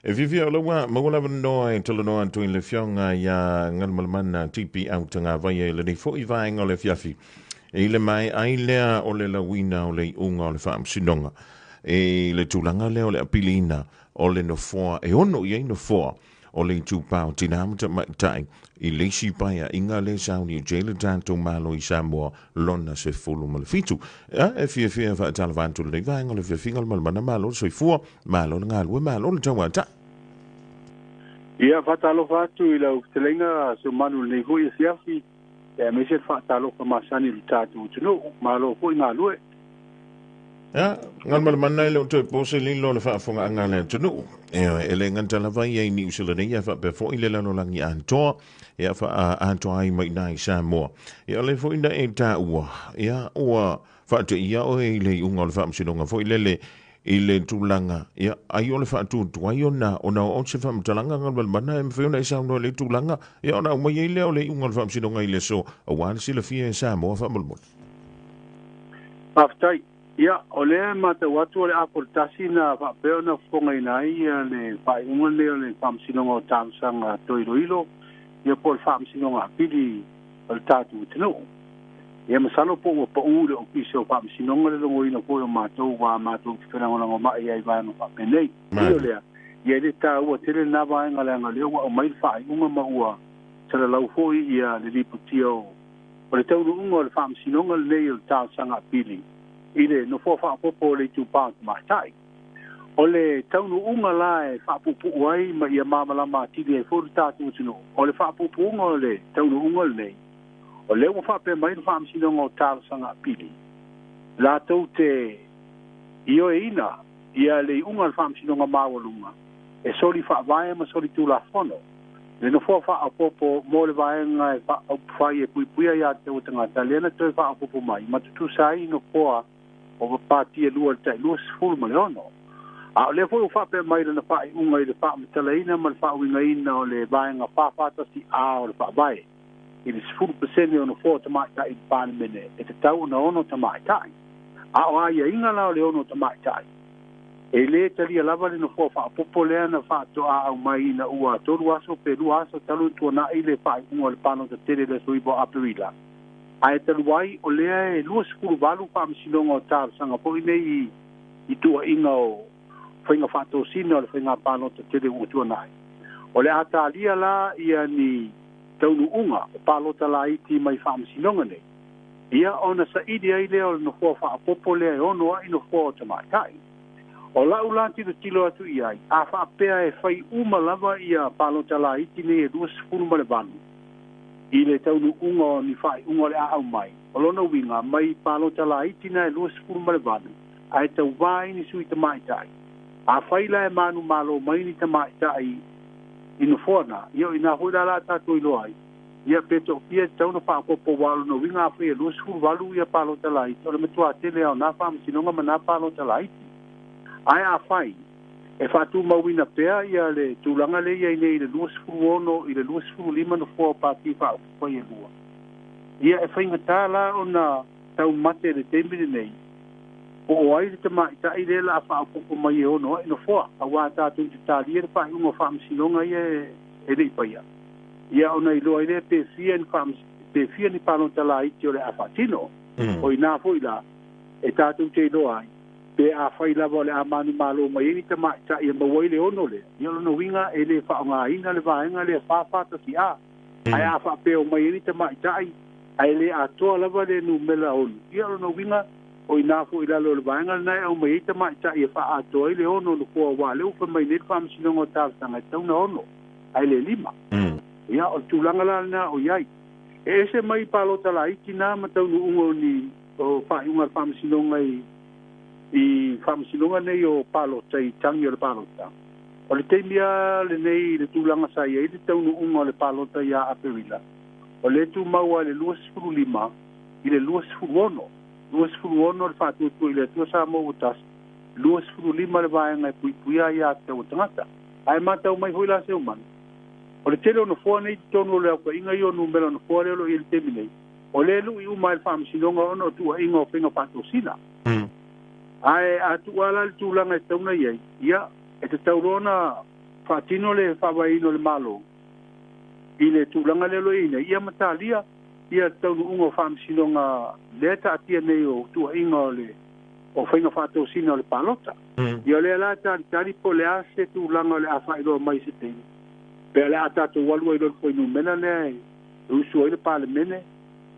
E fiafia o lea ua maua le avanoa e talanoa atu i le Afioga ia Galumalemana TP Autagavaia i lenei foi vaega o le afiafi i le maea ai lea o le lauina o le iuga o le Faamasinoga i le tulaga lea o le apiliina o le nofoa e ono i ai nofoa o le itupa o tinā ma tamaitai i le isi paeaiga lea e sauni i le tatou Malo i Samoa lona 17. Ia, e fiafia e faatalofa atu lenei vaega o le fiafiga o le malemana, malo le soifua, malo le galue, malo le tauatai. Ia, faatalofa atu i lau fetalaiga Seumanu i lenei foi afiafi, aemaise le faatalofa masani i le tatou atunuu. Malo foi galue. Ia, Galumalemana e le o toe po se lilo o le faafofogaaga a le atunuu. Ioe, e le gata lava ia i Niu Sila nei, ae faapea foi le lalolagi atoa, ia atoa ai mai i Samoa. Ia, o lea foi na e taua, ia, ua faateia oe i le iuga o le faamasinoga foi lele i le tulaga, ia, ai o le faatuatuai ona, ona o se faamatalaga Galumalemana e mafai ona e saunoa i le tulaga, ia, ona aumai ai lea o le iuga o le faamasinoga i le aso, aua le silafia e Samoa faamolemole. Faafetai. Ia, o lea e matau atu o le apo le tasi na faapea ona fofogaina ai le faaiuga lenei o le Faamasinoga o Talosaga Toiloilo, ia po o le Faamasinoga Apili o le tatou atunuu. Ia, masalo po ua pau le Ofisa o Faamasinoga le logoina foi o matou ua matou te felagolagomai ai vaega faapenei. Ui o lea, ia e le taua tele lena vaega leaga o lea ua aumai le faaiuga ma ua salalau foi ia le lipotia o le taunuuga o le Faamasinoga lenei o le Talosaga Apili i le nofoa faaopoopo o le itupa o tamaitai. O le taunuuga la e faapuupuu ai ma ia malamalama atili ai foi le tatou atunuu, o le faapuupuuga o le taunuuga lenei, o lea ua faapea mai le Faamasinoga o Talosaga Apili, latou te ioeina ia le iuga o le Faamasinoga Maualuga e soli faavae ma soli tulafono le nofoa faaopoopo mo le vaega e faaupufai e puipuia ia te ua tagata lea na toe faaopoopo mai ma tutusa ai nofoa o pati e lua i le tai 26. A o lea foi ua faapea mai lana faaiuga i le faamatalaina ma le faauigaina o le vaega 441 A o le faavae i le 10% o nofoa o tamaitai i le Palemene e tatau ona ono tamaitai. A o aiaiga la o le ono tamaitai, e lē talia lava le nofoa faaopoopo lea na faatoa aumai ina ua 3 aso pe 2 aso talu ona tuanai le faaiuga o le palota tele i le aso 9 o Aperila. Ae talu ai o lea e 28 faamasinoga o talosaga foi nei i tuuaiga o faiga faatosina o le faiga palota tele ua tuanai, o le a talia la ia ni taunuuga o palota laiti mai faamasinoga nei, ia ona saili ai lea o le nofoa faaopoopo lea e ono ai nofoa o tamaitai. O lau la tilotilo atu i ai, a faapea e fai uma lava ia palota laiti nei e 28 i le taunuuga o ni faaiuga o le a aumai, o lona uiga mai palota laiti na e 28 ae tauvā ai ni sui tamaitai. A fai la e manumalo mai ni tamaitai i nofoa na, ia o ina foi la la tatou iloa ai, ia pe toafia e tatau ona faaopoopo, aua o lona uiga a fai e 28 ia palota laiti, o le matua tele lava o na faamasinoga ma na palota laiti. Ae a fai e faatumauina pea ia le tulaga lea i ai nei i le 26 i le 25 nofoa o pati faaupufai e lua, ia e faigata la ona taumate i le taimi lenei po o ai le tamaitai lea la a faaopoopo mai e ono ai nofoa, aua tatou te talia le faaiuga o faamasinoga ia e le i faia, ia ona iloa ai lea pe fia ni pe fia ni palota laiti o le a faatino. O ina foi la e tatou te iloa ai pe a fai lava o le a manumalo mai ai ni tamaitai e maua ai le ono lea, ia o lona uiga e le faaaogaina le vaega lea 441 A. Ae a faapea o mai ai ni tamaitai ae le atoa lava le numera ono, ia o lona uiga o ina foi i lalo o le vaega lena e aumai ai tamaitai e faaatoa ai le ono nofoa, aua o lea ua fai mai nei le Faamasinoga o Talosaga e tatau ona ono ae le 5. Ia o le tulaga la lena o i ai. E ese mai palota laiti na ma taunuuga o ni o faaiuga a le Faamasinoga i faamasinoga nei o palota i tagi o le palota. O le taimi lava lenei i le tulaga sa i ai le taunuuga o le palota ia Aperila, o lea tumau lava i le 25 i le 26. 26 le faatuatua i le Atua Samoa ua tasi, 25 le vaega e puipuia ai ia te au tagata. Ae matau mai foi la Seumanu, o le tele o nofoa nei i totonu o le aofaiga ia o numera o nofoa lea o lo o i ai i le taimi nei, o lea e lui uma ai le Faamasinoga ona o tuuaiga o faiga faatosina. Ae a tuua la le tulaga e tatau ona i ai, ia, e tatau loa ona Faatino le faavaeina o le Malo i le tulaga lea o lo o i ai nei, ia ma talia ia le taunuuga o faamasinoga lea e taatia nei o tuuaiga o le o faiga faatosina o le palota. Ia o lea la e talitali po o le a se tulaga o le a faailoa mai i se taimi, pe o le a tatou alu ai loa i le fuainumera lea e usu ai le Palemene,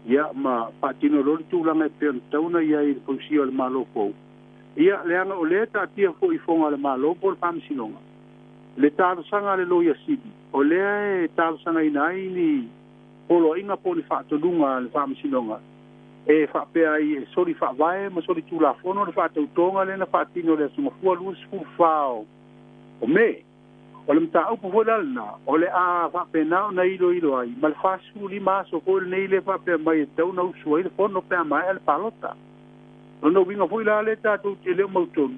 ia ma faatino loa le tulaga e pei ona tatau ona i ai i le fausia o le Malo fou. Ia, leaga o lea e taatia foi i foga a le Malo po o le Faamasinoga le talosaga a le Loia Sili, o lea e talosagaina ai ni poloaiga po o ni faatonuga a le Faamasinoga e faapea ai e soli faavae ma soli tulafono le faatautoga lea na faatino i le Aso Gafua 24 o Me. O le mataupu foi la lena, o le a faapena ona iloilo ai ma le 45 aso foi lenei lea faapea mai e tatau ona usu ai le fono pe a maea le palota. O lona uiga foi la lea tatou te le o mautonu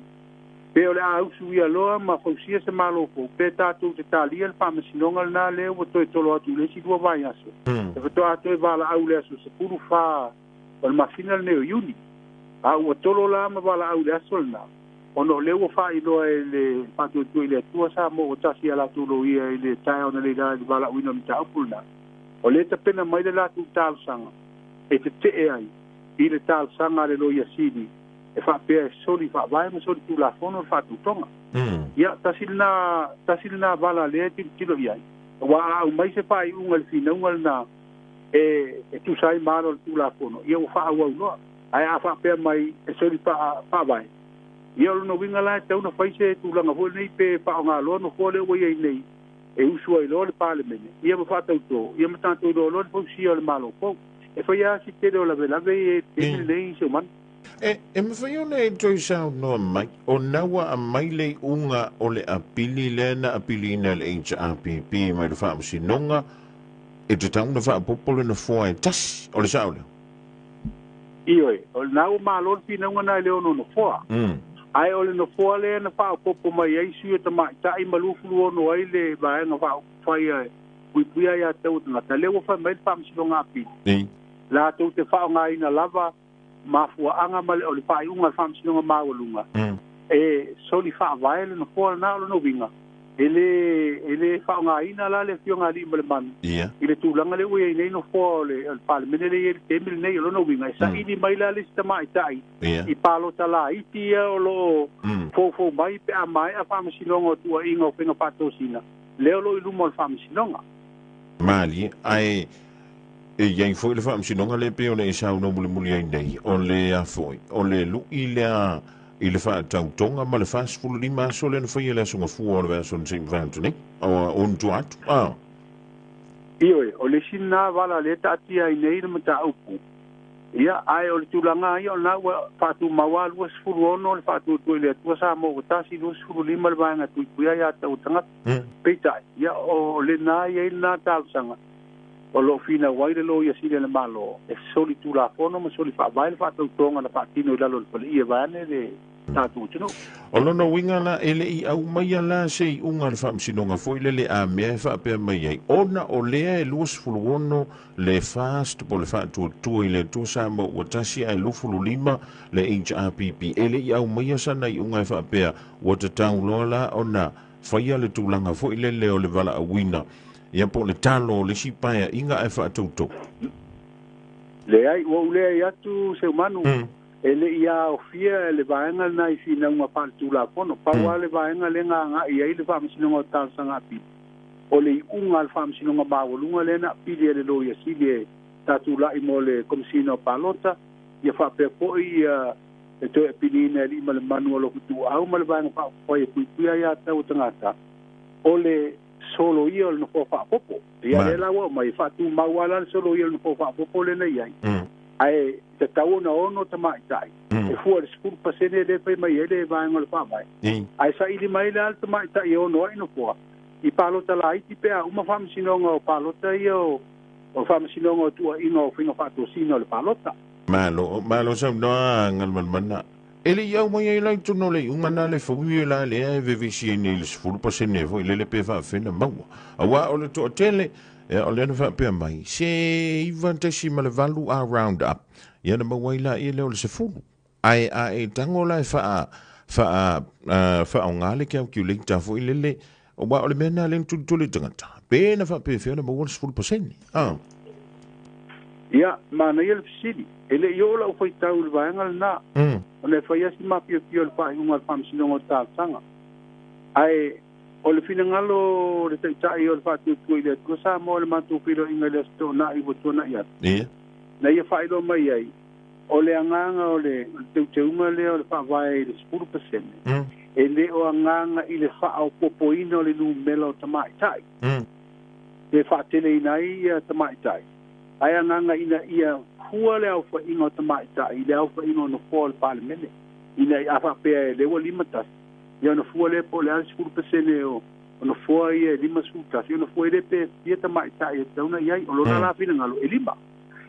pe o le a usuia loa ma fausia se Malo fou pe tatou te talia le faamasinoga lena lea ua toe tolo atu i le isi lua vaiaso e faatoa toe valaau i le aso 14 o le masina lenei o Iuni. A ua tolo la ma valaau i le aso lena ona o lea ua faailoa e le Faatuatua i le Atua Samoa ua tasi a latou loia i le taeao analeila i le valaauina o le mataupu lena. O lea e tapena mai le latou talosaga e tetee ai i le talosaga a le Loia Sili e faapea e soli faavae ma soli tulafono le faatautoga. Ia, tasi lena, tasi lena vala lea e tilotilo i ai, aua a aumai se faaiuga i le finauga lena e, e tusa ai ma ala o le tulafono, ia ua faaauau loa. Ae a faapea mai e soli faavae, ia o lona uiga la e tatau ona fai se tulaga foi lenei pe faaaoga loa nofoa lea ua i ai nei e usu ai loa le Palemene, ia ma faatauto, ia ma tatou iloa loa le fausia o le Malo fou. E fai lava si tele o lavelave i taimi lenei si ou mana. E, e mafai ona e toe saunoa mai, o na ua aumai le iuga o le apili lea na apiliina e le HRPP mai le Faamasinoga, e tatau ona faaopoopo le nofoa e tasi. O le sao lea? Ioe, o lena ua malo le finauga na e le ono nofoa. Ae o le nofoa lea na faaopoopo mai ai sui o tamaitai ma 26 ai le vaega faaupufai e puipuia ia te au tagata, lea ua fai mai le Faamasinoga Apili, latou te faaaogaina lava mafuaaga ma le o le faaiuga a le Faamasinoga Maualuga e soli faavae le nofoa lena. O lona uiga, e le e le faaaogaina la le Afioga a Alii ma le Manu i le tulaga lea ua i ai nei nofoa o le Palemene lea e i ai i le taimi lenei. O lona uiga, e saili mai la le isi tamaitai i palota laiti ia o lo o foufou mai pe a maea faamasinoga o tuuaiga o faiga faatosina lea o lo o i luma o le Faamasinoga. Malie, ae e i ai foi le faamasinoga lea pei ona e saunoa mulimuli ai nei, o le a foi, o le lu'i lea i le faatautoga ma le 45 aso lea na faia i le Aso Gafua o le vaiaso na se i mavae atu nei, o ona tua atu, a. Ioe, o le isi lena vala lea e taatia ai nei le mataupu. Ia, ae o le tulaga lava ia o lena ua faatumau lava 26 le faatuatua i le Atua Samoa ua tasi, 25 le vaega e puipuia ai ata o tagata. Peitai, ia, o lena e i ai lena talosaga o lo o finau ai le Loia Sili a le Malo e soli tulafono ma soli faavae le faatautoga na faatino i lalo o le faleie vaeane le tatou atunuu. O lona uiga la, e le i aumaia la se iuga a le Faamasinoga foi lele a mea e faapea mai ai, ona o lea e 26 le FAST po o le Faatuatua i le Atua Samoa ua Tasi ae 25 le HRPP, e le i aumaia sana iuga e faapea ua tatau loa la ona faia le tulaga foi lele o le valaauina, ia po o le talo o le isi paeaiga ae faatoutou. Leai, ua ou leai atu Seumanu, e le i aofia le vaega lena i finauga faaletulafono. Pau lava le vaega lea na agai i ai le Faamasinoga o Talosaga Apili, o le iuga a le Faamasinoga Maualuga lea na apili e le Loia Sili e tatulai mo le Komesina o Palota, ia faapea foi ia le toe apiliina e Alii ma le Manu o Lofutuau ma le Vaega Faaupufai e Puipuia Aia Tatau a Tagata, o le soloia o le nofoa faaopoopo. Ia lea la ua aumai, e faatumau lava la le soloia o le nofoa faaopoopo lea na i ai, ae tatau ona ono tamaitai e fua i le 10% lea e fai mai ai le vaega o le Faavae. Ae saili mai la le tamaitai e ono ai nofoa i palota laiti pe a uma faamasinoga o palota ia o faamasinoga o tuuaiga o faiga faatosina o le palota. Malo, malo saunoa Galumalemana. E le i aumai ai la i totonu o le iuga na le faui la lea e vevesi ai nei i le 10% foi lele pe faafefea ona maua. Aua o le toatele, ia o lea na faapea mai, se 9.8 a round up, ia na maua ai laia lea o le 10. Ae a e tago la e faa, faa, faaoga le calculator foi lele, Ua o le mea lena lea na tulituli i tagata. Pe na faapefea ona maua le 10%. Ah. Ia, manaia le fesili. E le i oo lau faitau i le vaega lena. Ona e fai lava si mafiafia o le faaiuga a le Faamasinoga o Talosaga. Ae o le finagalo o le Taitai o le Faatuatua i le Atua Samoa i le matou feiloaiga i le Aso Toonai ua tuanai atu, na ia faailoa mai ai, o le agaga o le teuteuga lea o le Faavae i le 10%, e le o agaga i le faaopoopoina o le numera o tamaitai, pe faateleina ai tamaitai, ae agaga ina ia fua le aofaiga o tamaitai i le aofaiga o nofoa o le Palemene. Ina ia a faapea e lea ua 51, ia ona fua lea po o le a le 10% o nofoa ia e 51, ona fua ai lea pe fia tamaitai e tatau ona i ai. O lona la finagalo e 5.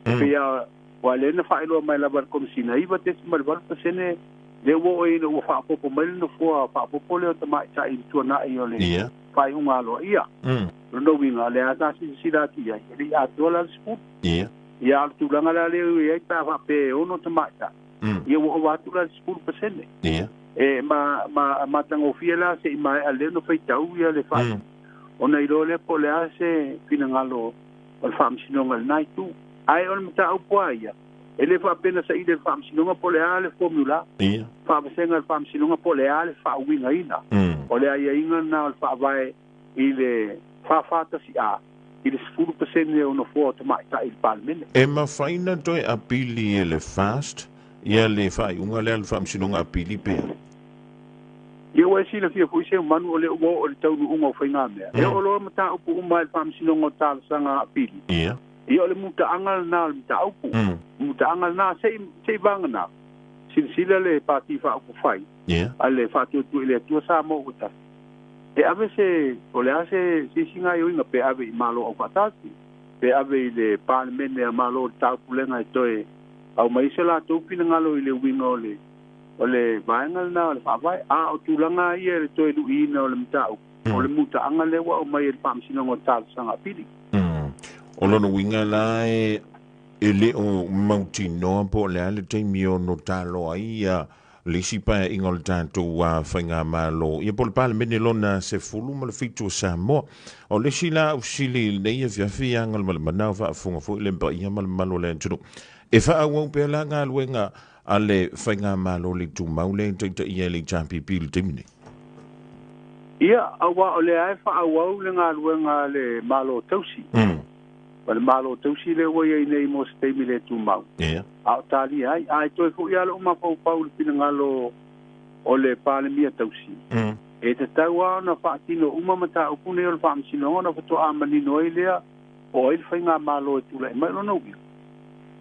E pei lava aua o lea na faailoa mai lava e le Komesina, 9.8% lea ua oo ina ua faaopoopo mai le nofoa faaopoopo lea o tamaitai i le tuanai o le faaiuga aloaia. O lona uiga, o lea lava sa silasila atu i ai, e le i atoa la le 10. Ia, a o le tulaga la lea ua i ai pe a faapea e 6 tamaitai, ia ua ova atu la i le 10%. E ma, ma, matagofie la se i maea lea ona faitau ia le faaiuga, ona iloa lea po o le a se finagalo o le Faamasinoga i lena itu. Ae o le mataupu lava ia, e le faapea na saili e le Faamasinoga po o le a le formula, faavasega e le Faamasinoga po o le a le faauigaina. O le aiaiga lena o le Faavae i le 441A i le 10% o nofoa o tamaitai i le Palemene. E mafai ona toe apili e le FAST ia le faaiuga lea a le Faamasinoga Apili pea? Ia ua e silafia foi Seumanu o lea ua oo i le taunuuga o faigamea. E oo loa mataupu uma i le Faamasinoga o Talosaga Apili. Ia o le mutaaga lena o le mataupu. Mutaaga lena se i vagana silasila le Pati Faaupufai a le Faatuatua i le Atua Samoa ua tasi. E ave se, o le a se isi gaoioiga pe ave i Malo Aufaatasi, pe ave i le Palemene a Malo o le Taupulega e toe aumai se latou finagalo i le uiga o le o le vaega lena o le Faavae. A o tulaga ia i le toe luiina o le mataupu, o le mutaaga lea ua aumai e le Faamasinoga o Talosaga Apili. O lona uiga la e le o mautinoa po o le a le taimi e ono talo ai ia le isi paeaiga o le tatou faigamalo, ia po o le Palemene lona 17 o Samoa. O le isi la ausili i lenei afiafi Agalemalema o faafofoga foi le paia ma le mamalu o le atunuu. E faaauau pea la galuega a le faigamalo le tumau lea e taitaia e le HRPP i le taimi nei. Ia, aua o lea e faaauau le galuega a le Malo Tausi. O le Malo Tausi lea ua i ai nei mo se taimi le tumau. A o talia ai. A e toe foi lava lou mafaufau i le finagalo o le Palemia Tausi, e tatau lava ona faatino uma mataupu nei o le Faamasinoga ona faatoa manino ai lea o ai le faigamalo e tulai mai. O lona uiga,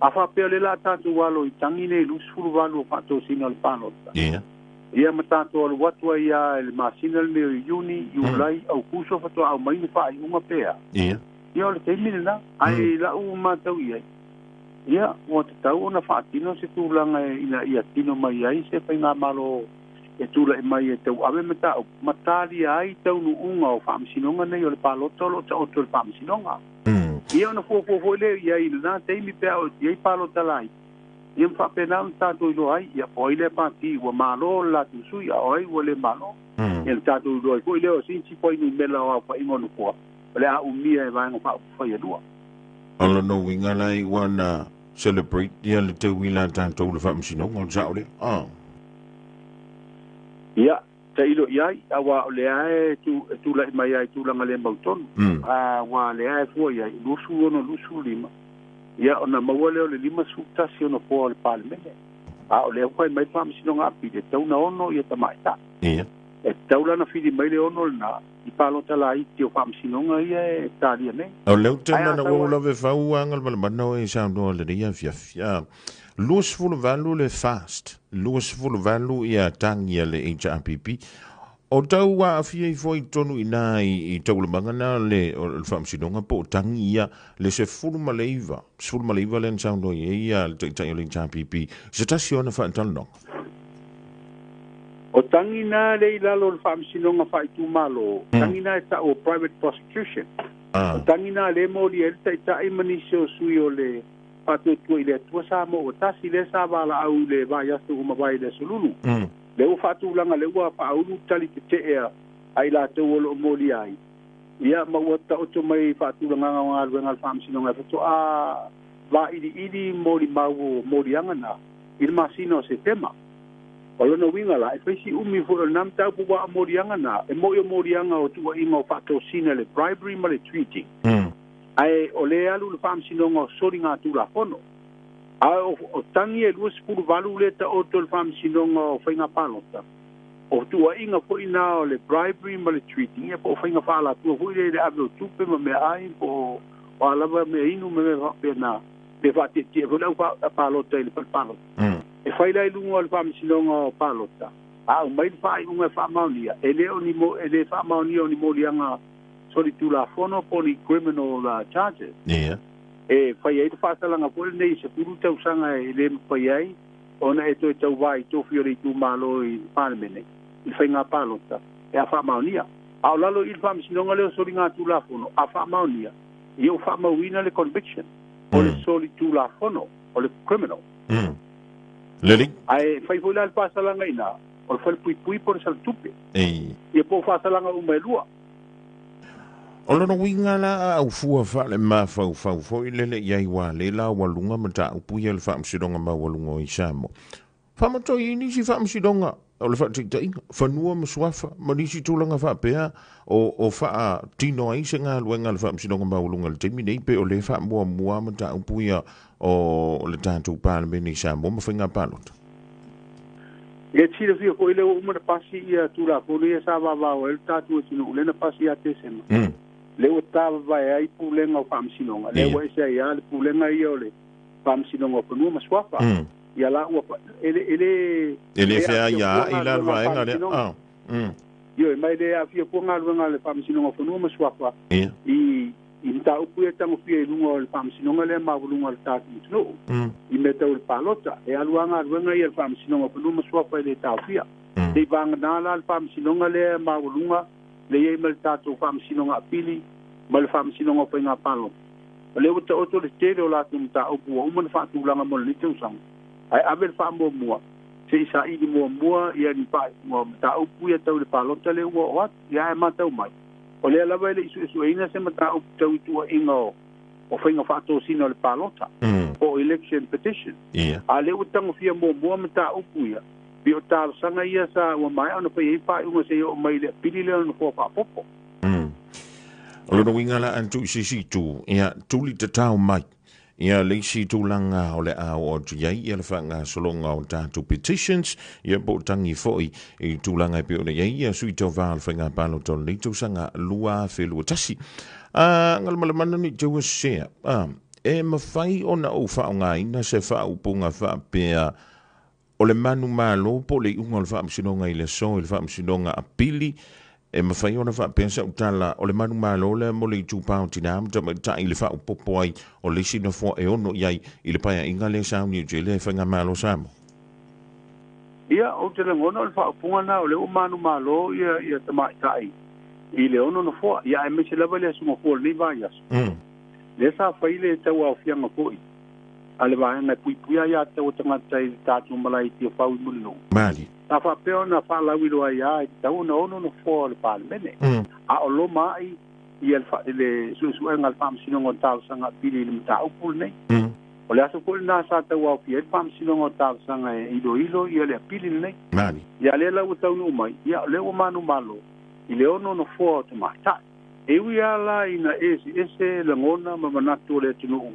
a faapea o lea o le a tatou alo i tagi nei 28 o faatosina o le palota, ia ma tatou alu atu ai lava i le masina lenei o Iuni, Iulai, Aukuso faatoa aumai ni faaiuga pe a. Ia o le taimi lena, ae i lau matau i ai, ia ua tatau ona faatino se tulaga ina ia tino mai ai se faigamalo e tulai mai e tauave mataupu ma talia ai taunuuga o faamasinoga nei o le palota o lo o taoto i le faamasinoga. Ia ona fuafua foi lea i ai i lena taimi pe a oo i ai palota laiti, ia ma faapena ona tatou iloa ai, ia po o ai lea pati ua malo le latou sui, a o ai ua le malo. Ia ona tatou iloa ai foi lea o se isi fuainumera o aofaiga o nofoa o le a umia e Vaega Faaupufai e lua. O lona uiga la i ua na celebrate ia le teuila a tatou i le Faamasinoga, o le sao lea? Ah. Ia, tailo i ai, aua o lea e tulai mai lava i tulaga le mautonu. Aua o lea e fua i ai, 26, 25, ia ona maua lea o le 51 o nofoa o le Palemene. A o lea ua fai mai le Faamasinoga Apili, e tatau ona 6 ia tamaitai. E tatau la ona fili mai le 6 lena i palota laiti o Faamasinoga ia e talia nei. O lea ou te manaua ua lavefau Agalemalema o e saunoa i lenei afiafi. 28 le FAST, 28 ia tagi a le HRPP. O tau aafia ifo ai totonu i ina i taualamaga na o le Faamasinoga po o tagi ia le 19, 19 lea na saunoa i ai le Taitai o le HRPP, se tasi o ana faatalanoaga. O tagi na lea i lalo o le Faamasinoga Faaitumalo, tagi na e tau o private prosecution. O tagi na lea e molia ai le Taitai ma nisi o sui o le Faatuatua i le Atua Samoa ua tasi, lea sa valaau i le vaiaso ua mavae i le Aso Lulu. Lea ua faatulaga, lea ua faaulu tali tetee A i latou o loo molia ai. Ia ma ua taoto mai faatulagaga o galuega a le Faamasinoga e faatoā vailiili molimau o moliaga na i le masina o Setema. O lona uiga la, e fai si umi foi o lenā mataupu uā o moliaga na e moʻi o moliaga o tuuaiga o faatosina le bribery ma le treating. Ae o lē alu i le Faamasinoga o Soligatulafono. A o tagi e 28 lea taoto i le Faamasinoga o Faiga Palota, o tuuaiga foi na o le bribery ma le treating, ia po o faiga faaalatua foi lea i le ave o tupe ma meaai po o a lava mea inu ma mea faapena, pe faatietie foi le au palota i le fale palota. E fai la i luga o le Faamasinoga o Palota, a aumai le faaiuga e faamaonia, e le o ni e le faamaonia o ni moliaga solitulafono po o ni criminal charges. E fai ai le faasalaga foi lenei i 10 tausaga e le mafai ai ona e toe tauvā i tofi o le itumalo i le Palemene i le faiga palota e a faamaonia. A o lalo i le Faamasinoga lea o Soligatulafono, a faamaonia, ia ua faamauina le conviction o le solitulafono, o le criminal. Lelei. Ae fai foi la le faasalaga i ina, o le falepuipui po o le salatupe. Ia po o faasalaga uma e lua. O lona uiga la a aufua faale-mafaufau foi lele i ai ua le la ualuga mataupu ia le Faamasinoga Maualuga o Samoa. Faamatoi i nisi faamasinoga o le faataitaiga, fanua ma suafa ma nisi tulaga faapea o faatino ai se galuega a le Faamasinoga Maualuga i le taimi nei pe o lea e faamuamua mataupu ia o le tatou Palemene i Samoa ma faiga palota. Ia te silafia foi lea ua uma ona pasi ia Tulafono ia sa vavao ai le tatou atunuu lea na pasi ia Tesema. Lea ua tavavae ai Pulega o Faamasinoga, lea ua ese ai lava le Pulega ia o le Faamasinoga o Fanua ma Suafa. Ia la ua e le e le E le feaiaai la le vaega lea. Ioe, ma e le aafia fua galuega a le Faamasinoga o Fanua ma Suafa i mataupu ia e tagofia i luga o le Faamasinoga lea maualuga o le tatou atunuu i mea tau i le palota. E alu lava galuega ia a le Faamasinoga o Fanua ma Suafa e le taofia. Se'i vagana la le Faamasinoga lea maualuga lea i ai ma le tatou Faamasinoga Apili ma le Faamasinoga o Faiga Palota. O lea ua taoto le tele o latou mataupu ua uma ona faatulaga mo lenei tausaga, ae ave le faamuamua se'i saili muamua ia ni faaiuga o mataupu ia tau i le palota lea ua oo atu. Ia ae matau mai, o lea lava e le i suesueina se mataupu tau i tuuaiga o faiga faatosina o le palota, po o election petition. A lea ua tagofia muamua mataupu ia, pei o talosaga ia sa ua maea ona fai ai faaiuga seia oo mai i le apili lea o le nofoa faaopoopo. O lona uiga la a tuu i se isi itu, ia tuli tatao mai ia le isi tulaga o le a oo atu i ai ia le faagasologa o tatou petitions, ia po o tagi foi i tulaga e pei ona i ai ia sui tauva o le faiga palota o lenei tausaga 2021. A Galumalemana ni te ua sea, e mafai ona ou faaaogaina se faaupuga faapea o le manumalo po o le iuga o le Faamasinoga i le aso i le Faamasinoga Apili, e mafai ona faapea sau tala o le manumalo lea mo le itupa o tinā ma tamaitai i le faaopoopo ai o le isi nofoa e ono i ai i le paeaiga lea sa auni atu i le Faigamalo Samoa. Ia, ou te lagona o le faaupuga lena o lea ua manumalo ia tamaitai i le ono nofoa, ia aemaise lava le aso mafua o lenei vaiaso, lea sa fai le tauaofiaga foi a le vaega e puipuia ai aiatatau a tagata i le tatou malae i Tiafau i Mulinuu. Mali. Sa faapea ona faalauiloa ai lava e tatau ona ono nofoa o le Palemene, a o loma ai ia le suesuega a le Faamasinoga o Talosaga Apili i le mataupu lenei. O le aso foi lena sa tauaofia ai le Faamasinoga o Talosaga e iloilo ia le apili lenei. Mali. Ia lea la ua taunuu mai, ia o lea ua manumalo i le ono nofoa o tamaitai. E ui lava la ina eseese lagona ma manatu o le atunuu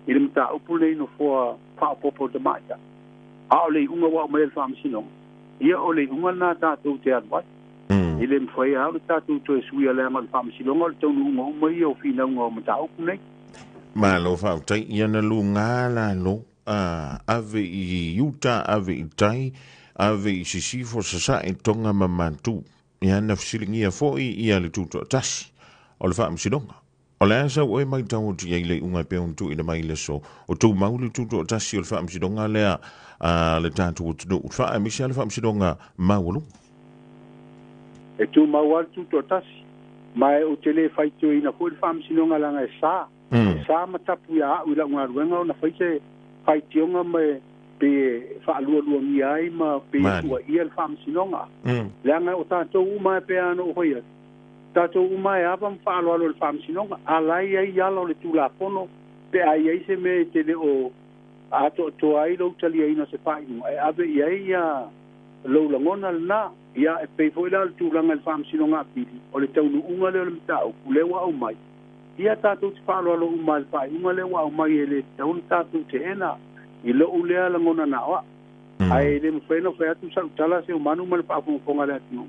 i le mataupu lenei i nofoa faaopoopo o tamaitai, a o le iuga ua aumai e le Faamasinoga, ia o le iuga lena tatou te alu ai. E le mafai lava ona tatou toe suia leaga o le Faamasinoga o le taunuuga uma ia o finauga o mataupu nei. Malo faafetai. Ia na luga lalo, ave i uta, ave i tai, ave i sisifo, sasae, Tonga ma Matu. Ia na fesiligia foi ia le tutoatasi o le Faamasinoga. O le a sau oe matau atu i ai le iuga e pei ona tuuina mai i le aso o tumau le tutoatasi o le Faamasinoga lea a le tatou atunuu, aemaise lava le Faamasinoga Maualuga? E tumau lava le tutoatasi, ma ou te le faitioina foi le Faamasinoga leaga e sa, e sa ma tapu ia au i lau galuega ona fai se faitioga ma e Pe faalualuagia ai ma pe tuaia le faamasinoga. Leaga o tatou uma e pei ona ou fai atu, tatou uma e ava ma faaaloalo i le faamasinoga, a la e i ai ala o le Tulafono pe a i ai se mea e te le o atoatoa ai lou taliaina o se faaiuga e ave i ai ia lou lagona lena. Ia e pei foi la o le tulaga i le Faamasinoga Apili, o le taunuuga lea o le mataupu lea ua aumai, ia tatou te faaaloalo uma i le faaiuga lea ua aumai, e le tatau ona tatou teena i lou lea lagona na o au. Ae le mafai ona fai atu sau tala seumanu ma le faafogafoga a le atunuu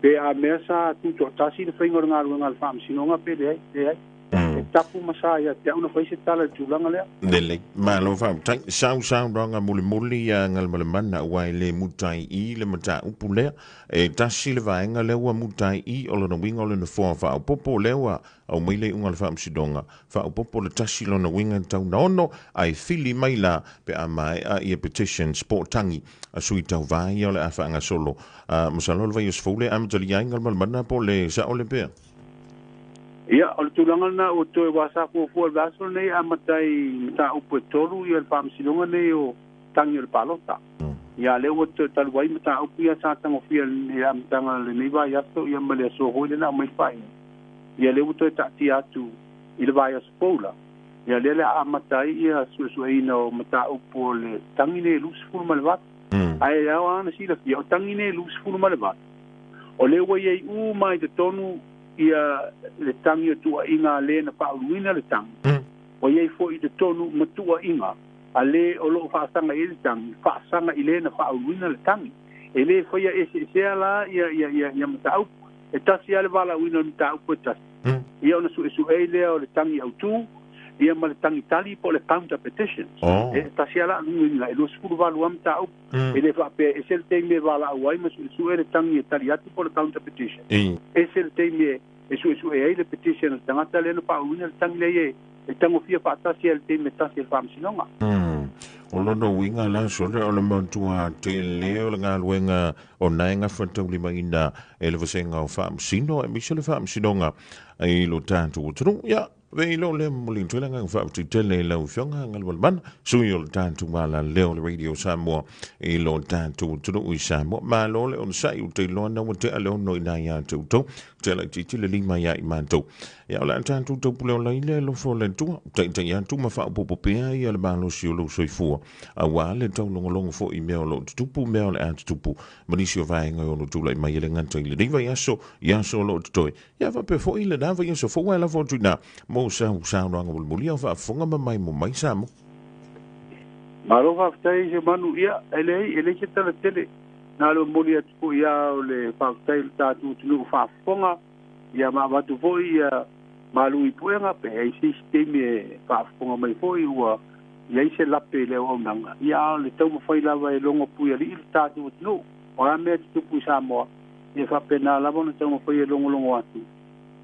pe a mea sa tutoatasi le faiga o le galuega a le Faamasinoga pe leai, leai. E tapu ma sa ia te au na fai se tala i le tulaga lea. Lelei. Malo faafetai. Sau saunoaga mulimuli ia Galumalemana aua e le mutai i le mataupu lea. E tasi le vaega lea ua mutai i o lona uiga o le nofoa faaopoopo lea ua aumai le iuga o le Faamasinoga faaopoopo le tasi lona uiga e tatau ona ono ae fili mai la pe a maea ia petitions po o tagi a sui tauva ia o le a faagasolo. Masalo o le vaiaso fou lea e amatalia ai Galumalemana po o le sao lea pea? Ia, o le tulaga lena ua toe aua sa fuafua i le vaiaso lenei e amata ai i mataupu e tolu ia le Faamasinoga nei o tagi o le palota. Ia, a lea ua toe talu ai mataupu ia sa tagofia i le amataga o lenei vaiaso ia ma le aso foi lea na aumai le faaiuga. Ia, lea ua toe taatia atu i le vaiaso fou la. Ia, lea o le a amata ai ia suesueina o mataupu o le tagi nei e 28. Ae ao lava ona silafia, o tagi nei e 28, o lea ua i ai uma i totonu ia le tagi o tuuaiga a le na faauluina le tagi, ua i ai foi i totonu ma tuuaiga a le o lo o faasaga i ai le tagi, faasaga i le na faauluina le tagi. E le faia eseesea la ia mataupu. E tasi lava le valaauina o le mataupu e tasi, ia ona suesue ai lea o le tagi autu ia ma le tagi tali po o le counter petitions. E tasi lava la uiga, e 28 lava mataupu. E le faapea e ese le taimi e valaau ai ma suesue le tagi e tali atu po o le counter petition, ese le taimi e suesue ai le petition a le tagata lea na faauluina le tagi lea e tagofia faatasi ai i le taimi e tasi e le Faamasinoga. O lona uiga la sole o le matua tele o le galuega o na e gafataulimaina e le vasega o Faamasino aemaise le Faamasinoga i lo tatou atunuu. Ia, Vei lo lea momoli atu ai le agaga faafetai tele i lau Afioga Galumalemana, sui o le tatou alaleo o le Radio Samoa i lo tatou atunuu i Samoa. Malo le onosai, ua tailoa na ua tea le ono i nai ia te outou, tea laitiiti le lima ia i matou. Ia o le a tatou taupule ola i le alofa o le Atua, taitai atu ma faaopoopo pea ia le malosi o lou soifua, aua le taulogologo foi i mea o lo o tutupu, mea o le a tutupu, ma nisi o vaega e ono tulai mai e le gata i lenei vaiaso, i aso o lo o totoe. Ia faapea foi lena vaiaso fou ae lafo atu i ina mo sau saunoaga mulimuli a o faafofoga ma maimoa mai Samoa. Malo faafetai Semanu, ia e leai e leai se tala tele na o le momoli atu foi lava o le faafetai i le tatou atunuu faafofoga, ia ma avatu foi ia malu i puega pe i ai se isi taimi e faafofoga mai foi ua i ai se lape i le auaunaga, ia a o le taumafai lava e logo puialii le tatou atunuu. O a mea e tutupu i Samoa, E faapena lava ona taumafai e logologo atu.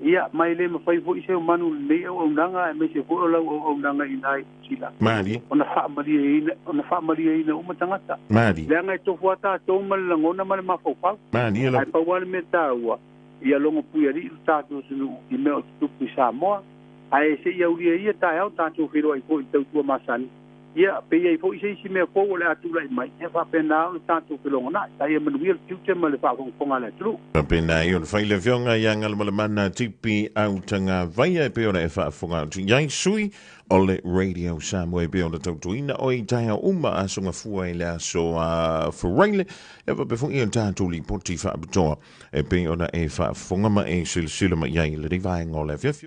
Ia, ma e le mafai foi se manu i lenei auaunaga aemaise foi o lau auaunaga i ina i Niu Sila Malie. ona faamalieina, ona faamalieina uma tagata. Malie. Leaga e tofu lava tatou ma le lagona ma le mafaufau. Malie Ae pau lava le mea taua, ia logo puialii lo tatou atunuu i mea o tutupu i Samoa. Ae se i aulia ia taeao tatou feiloai foi i le tautua masani. Ia, pe i ai foi se isi mea fou o le a tulai mai, ia faapena ona tatou felogonai. A ia manuia le tiute ma le faafogafoga a le atunuu. Faapena ai ona fai le Afioga ia Galumalemana Tipi Autagavaia e pei ona e faafofoga atu i ai sui o le Radio Samoa e pei ona tautuaina oe i taeao uma aso gafua i le aso a Faraile ia faapea foi ia tatou lipoti faapitoa e pei ona e faafofoga ma e silasila mai ai i lenei vaega o le afiafi.